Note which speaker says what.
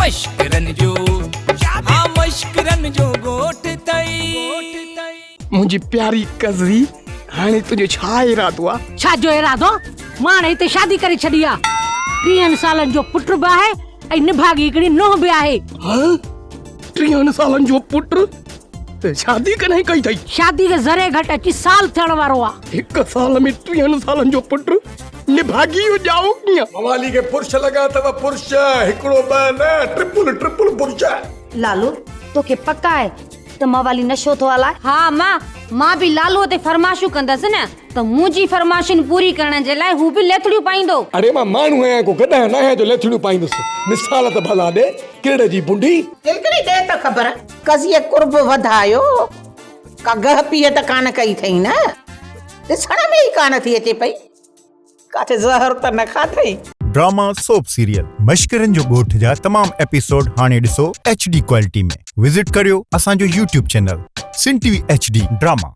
Speaker 1: مشڪرن جو ها مشڪرن جو ڳوٺ ٿئي.
Speaker 2: منهنجي پياري قضي هاڻي تنهنجو ڇا ارادو آ؟
Speaker 3: ڇا جو ارادو؟ مان هاڻي هتي شادي ڪري ڇڏي آ. ٽيهن سالن جو پٽ به آهي ۽ نڀاڳي هڪڙي نونهن به آهي.
Speaker 2: ها؟ ٽيهن سالن جو پٽ؟ شادي ڪڏهن ڪئي اٿئي؟
Speaker 3: شادي کي ذري گهٽ اچي سال ٿيڻ وارو آ.
Speaker 2: هڪ سال ۾ ٽيهن سالن جو پٽ نڀاڳي اهو ڄائو ڪيئن؟
Speaker 4: موالي کي برش لڳا اٿو برش، هڪڙو ٻه نه ٽرپل ٽرپل برش.
Speaker 5: لالو توکي پڪ آهي ته موالي نشو ٿو هلائي؟
Speaker 6: ها امان، مان به لالوء تي فرمائشون ڪندس نه ته منهنجي فرمائشن پوري ڪرڻ جي لاء هو به ليٿڙيون پائيندو.
Speaker 4: اڙي مان ماڻهو آهيان ڪو گڏهه ناهيان جو ليٿڙيون پائيندس. مثال ته ڀلا ڏي ڪرڙ جي بنڊي.
Speaker 7: تلڪڙي ڏي ته خبر. قضيي قرب وڌايو، ڪا گهه پيهه ته ڪانه ڪئي اٿئي نه؟ ڏسڻ ۾ ئي ڪانه ٿي اچي پئي، ڪاٿي زهر ته نه کاڌئي؟
Speaker 8: ڊراما سوپ سيريل مشڪرن جو ڳوٺ جا تمام ايپيسوڊ هاڻي ڏسو ايڇ ڊي ڪوالٽي ۾ وزٽ ڪريو اسان جو YouTube channel Sindh T V H D drama.